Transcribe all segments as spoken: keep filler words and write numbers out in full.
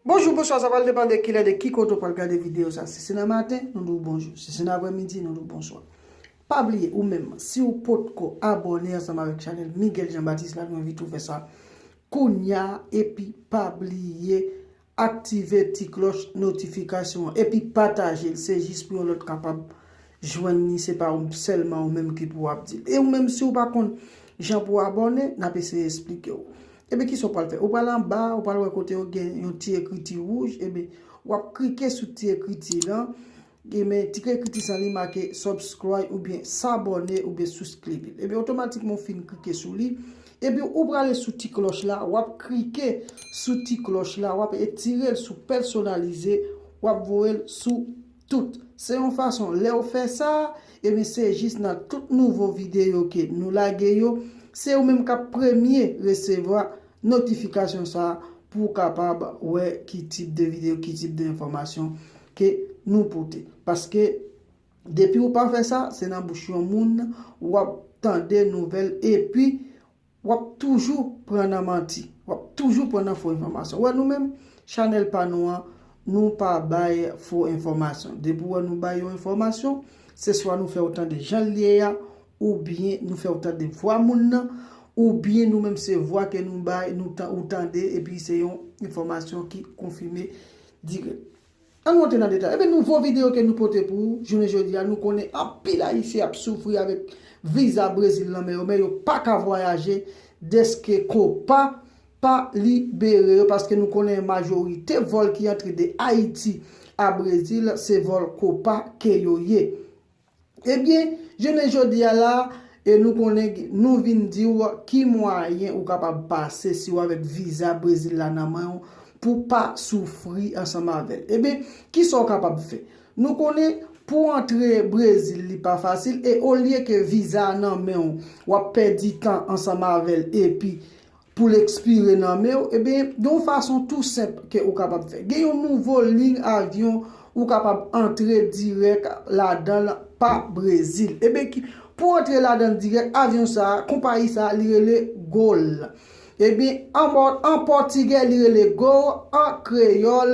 Bonjou, bonswa, sa pral depann de kilè, de ki kote w pral gade videyo sa. Si se nan maten, nou di w bonjou. Si se nan aprèmidi, nou di w bonswa. Pa bliye, ou menm, si w potko abòne ansanm avèk chanèl Miguel Jean Baptiste la, nou envite w fè sa kounya, epi pa bliye aktive ti klòch notifikasyon an, epi pataje l, se jis pou yon lòt kapab jwenn li, se pa ou sèlman ou menm ki pou ap di l. E ou menm, si w pa konn jan pou w abòne, n ap eseye esplike w. Ebyen, kisa w pral fè? Ou pral anba, ou pral wè kote yo gen yon ti ekriti wouj, ebyen, w ap klike sou ti ekriti lan, ebyen, ti ekriti sa li make subscribe oubyen s'abonner oubyen souscrire. Ebyen, otomatikman w fin klike sou li, ebyen, ou prale sou ti klòch la, w ap klike sou ti klòch la, w ap etire l sou pèsonalize, w ap voye l sou tout. Se yon fason, lè w fè sa, ebyen, se jis nan tout nouvo videyo ke nou lage yo, se ou menm k ap premye resevwa notifikasyon sa a pou w kapab wè ki tip de videyo, ki tip de enfòmasyon ke nou pote. Paske depi ou pa fè sa, se nan bouch yon moun w ap tande nouvèl, epi w ap toujou pran nan manti. W ap toujou pran nan fo enfòmasyon. Wè, nou menm, chanèl pa nou an, nou pa bay fo enfòmasyon. Depi w wè nou bay yon enfòmasyon, se swa nou fè w tande jan l ye a, oubyen nou fè w tande vwa moun nan, oubyen nou menm se vwa ke nou bay, nou tan-, ou tande, epi se yon enfòmasyon ki konfime dirèk. Ann rantre nan detay. Ebyen, nouvo videyo ke nou pote pou ou jounen jodi a, nou konnen anpil Ayisyen ap soufri avèk viza Brezil nan men yo, men yo pa ka vwayaje dèske Copa pa libere yo, paske nou konnen majorite vòl ki antre de Ayiti a Brezil, se vòl Copa ke yo ye. Ebyen, jounen jodi a la, e nou konnen, nou vin di w ki mwayen ou kapab pase si w avèk viza Brezil la nan men w pou pa soufri ansanm avè l. Ebyen, kisa w kapab fè? Nou konnen pou antre Brezil li pa fasil, e olye ke viza a nan men w, w ap pèdi tan ansanm avè l, epi pou l ekspire nan men w, ebyen, gen yon fason tou senp ke ou kapab fè. Gen yon nouvo liy avyon ou kapab antre dirèk ladan l pa Brezil. Ebyen, ki, pou antre ladan l dirèk, avyon sa a, konpayi sa a, li rele Gol. Ebyen, an mò-, an pòtigè, li rele Gol, an kreyòl,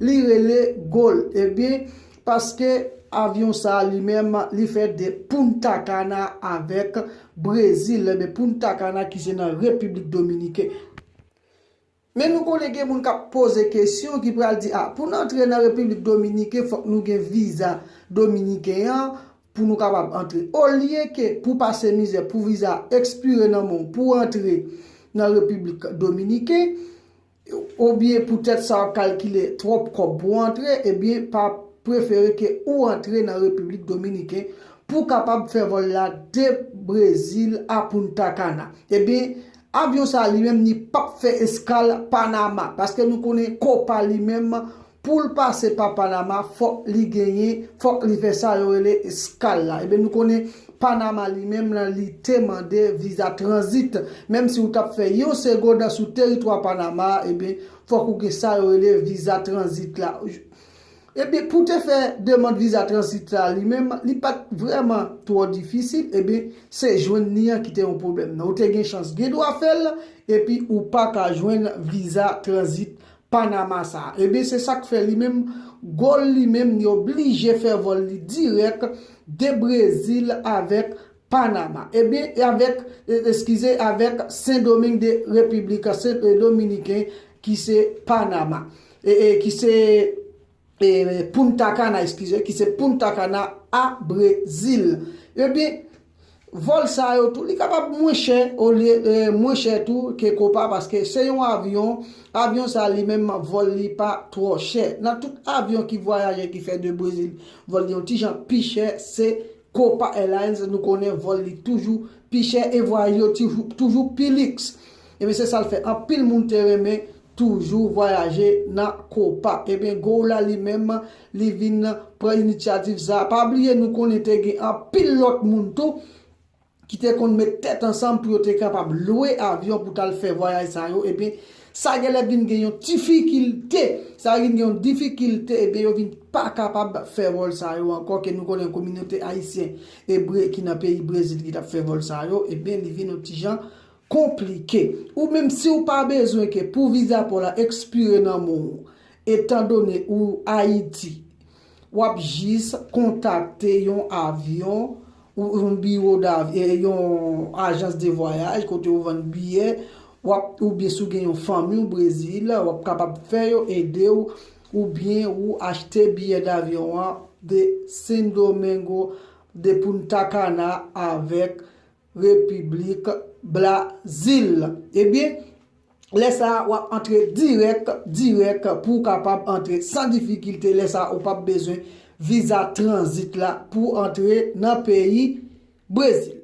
li rele Gol. Ebyen, paske avyon sa a li menm, li fèt de Punta Cana avèk Brezil, ebyen, Punta Cana ki se nan Repiblik Dominiken. Men nou konnen gen moun k ap poze kesyon, ki pral di, a, pou n antre nan Repiblik Dominiken, fòk nou gen viza dominiken an pou nou kapab antre. Olye ke pou pase mizè, pou viza ekspire nan men w, pou antre nan Repiblik Dominiken, oubyen poutèt sa w ap kalkile twòp kòb pou w antre, ebyen, pa prefere ke ou antre nan Repiblik Dominiken pou w kapab fè vòl la de Brezil a Punta Cana. Ebyen, avyon sa a li menm, li p ap fè eskal Panama, paske nou konnen Copa li menm, pou l pase pa Panama, fòk li genyen, fòk li fè sa yo rele eskal la. Ebyen, nou konnen Panama li menm nan, li te mande viza tranzit. Menm si w t ap fè yon segonn sou teritwa Panama, ebyen, fòk ou gen sa yo rele viza tranzit la. Ebyen, pou te fè demann viza tranzit la li menm, li pa t vrèman twò difisil, ebyen, se jwenn li an ki te yon pwoblèm nan. Ou te gen chans, gen dwa fè l, epi ou pa ka jwenn viza tranzit Panama sa a. Ebyen, se sa k fè li menm, Gol li menm, li oblije fè vòl li dirèk de Brezil avèk Panama. Ebyen, e avèk, e, eskize, avèk Sendomeng de Repiblik Sen-, e, Dominiken, ki se Panama. E, e, ki se, e, Punta Cana, eskize, ki se Punta Cana a Brezil. Ebyen, vòl sa yo tou, li kapab mwen chè, olye, e, mwen chè tou ke Copa, paske se yon avyon, avyon sa li menm, vòl li pa twò chè. Nan tout avyon ki vwayaje, ki fè de Brezil, vòl li yon ti jan pi chè, se Copa Airlines, nou konnen vòl li toujou pi chè e vwayaj yo toujou, toujou pi liks. Ebyen, se sa l fè anpil moun te renmen toujou vwayaje nan Copa. Ebyen, Gol la li menm, li vin pran inisyativ sa a. Pa bliye, nou konnen te gen anpil lòt moun tou ki te konn met tèt ansanm pou yo te kapab lwe avyon pou t al fè vwayaj sa yo. Ebyen, sa genlè vin gen yon difikilte. Sa vin gen yon difikilte, ebyen, yo vin pa kapab fè vòl sa yo ankò, ke nou konnen kominote ayisyen e bre-, ki nan peyi Brezil ki t ap fè vòl sa yo, ebyen, li vin yon ti jan konplike. Ou menm si w pa bezwen ke pou viza pa w la ekspire nan men w, Etandone ou Ayiti, w ap jis kontakte yon avyon, ou yon biwo dav-, e, yon ajans de vwayaj kote yo vann biyè, w ap, oubyen si w gen yon fanmi w Brezil, w ap kapab fè yo ede w, oubyen ou achte biyè davyon an de Sendomengo de Punta Cana avèk Repiblik Brazil. Ebyen, lè sa a, w ap antre dirèk, dirèk pou w kapab antre san difikilte. Lè sa a, ou p ap bezwen viza tranzit la pou antre nan peyi Brezil.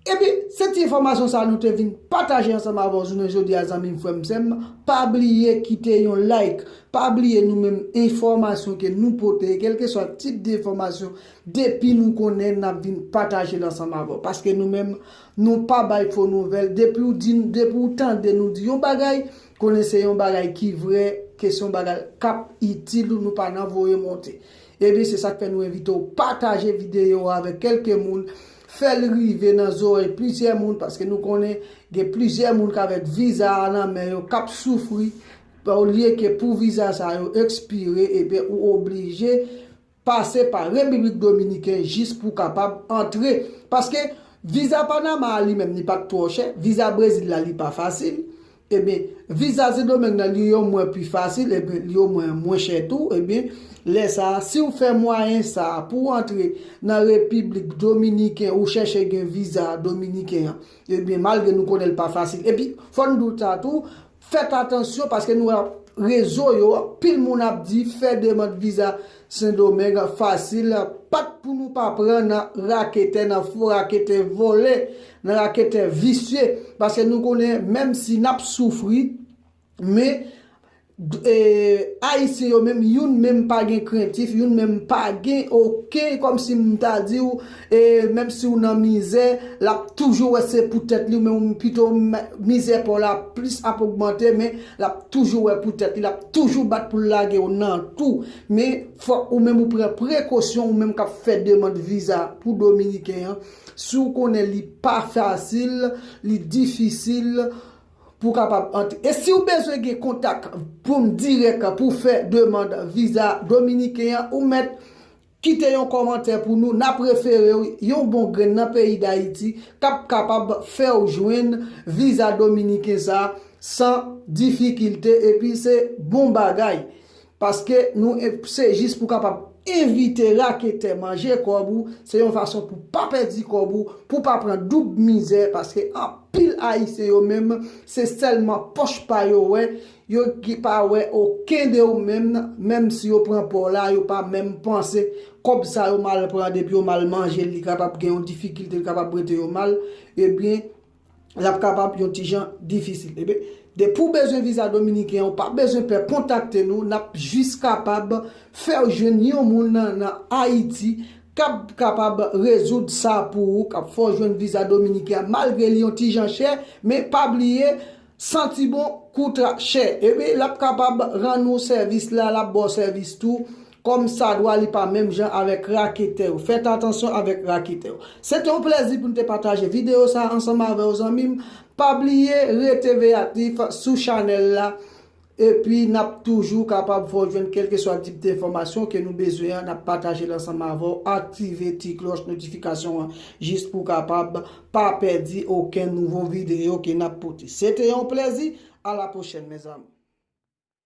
Ebyen, se ti enfòmasyon sa a nou te vin pataje ansanm avè w jounen jodi a, zanmi m, frè m, sè m. Pa bliye kite yon like. Pa bliye nou menm enfòmasyon ke nou pote, kèlkeswa tip de enfòmasyon, depi nou konnen, n ap vin pataje l ansanm avè w. Paske nou menm, nou pa bay fo nouvèl. Depi w di, depi w tande nou di yon bagay, konnen se yon bagay ki vrè, ke se yon bagay k ap itil ou, nou pa nan voye monte. Ebyen, se sa k fè nou envite w pataje videyo a avèk kèlke moun, fè l rive nan zòrèy plizyè moun, paske nou konnen gen plizyè moun k avèk viza a nan men yo, k ap soufri, olye ke pou viza sa yo ekspire, ebyen, ou oblije pase pa Repiblik Dominiken jis pou w kapab antre. Paske viza Panama a li menm, li pa t twò chè, viza Brezil la, li pa fasil. Ebyen, viza Sendomeng nan, li omwen pi fasil, ebyen, li omwen mwen chè tou. Ebyen, lè sa a, si w fè mwayen sa a pou w antre nan Repiblik Dominiken, ou chèche gen viza dominiken an, ebyen, malgre nou konnen l pa fasil. Epi, fò n di w sa tou, fèt atansyon, paske nou wè rezo yo, anpil moun ap di fè demann viza Sendomeng fasil, pa t pou nou pa pran nan raketè, nan fo raketè, vòlè, nan raketè visye, paske nou konnen menm si n ap soufri, men, e, Ayisyen yo menm, youn menm pa gen krentif, youn menm pa gen okenn, kòmsi m ta di w, e, menm si w nan mizè, l ap toujou wè se pou tèt li, men pito m-, mizè pa w la plis ap ogmante, men l ap toujou wè pou tèt li, l ap toujou bat pou l lage w nan tou. Men fòk ou menm ou pran prekosyon, ou menm k ap fè demann viza pou Dominiken an. Si w konnen li pa fasil, li difisil pou w kapab antre. E si w bezwen gen kontak pou m dirèk pou w fè demann viza dominiken an, ou mèt kite yon kòmantè pou nou, n ap refere w yon bon grenn nan peyi Dayiti k ap kapab fè w jwenn viza dominiken sa a san difikilte, epi se bon bagay. Paske nou, se jis pou kapab evite raketè manje kòb ou, se yon fason pou pa pèdi kòb ou, pou pa pran doub mizè, paske anpil Ayisyen yo menm, se sèlman pòch pa yo wè, yo ki pa wè okenn de yo menm, menm si yo pran pa w la, yo pa menm panse kòb sa yo mal pran, depi yo mal manje, li kapab gen yon difikilte, li kapab rete yo mal, ebyen, l ap kapab yon ti jan difisil. Ebyen, depi w bezwen viza dominiken an, ou pa bezwen pè kontakte nou, n ap jis kapab fè w jwenn yon moun nan, nan Ayiti k ap kapab rezoud sa pou ou, k ap fè w jwenn viza dominiken an, malgre li yon ti jan chè, men pa bliye, santi bon, kout chè. Ebyen, l ap kapab rann ou sèvis la, l ap ba w sèvis tou, kòm sa dwa, li pa menm jan avèk raketè yo. Fèt atansyon avèk raketè yo. Se te yon plèzi pou n te pataje videyo sa a ansanm avè w, zanmi m. Pa bliye rete veyatif sou chanèl la. Epi, n ap toujou kapab fè w jwenn kèlkeswa tip de enfòmasyon ke nou bezwen an, n ap pataje l ansanm avè w. Aktive ti klòch notifikasyon an jis pou w kapab pa pèdi okenn nouvo videyo ke n ap pote. Se te yon plèzi. A la pwochèn, mezanmi.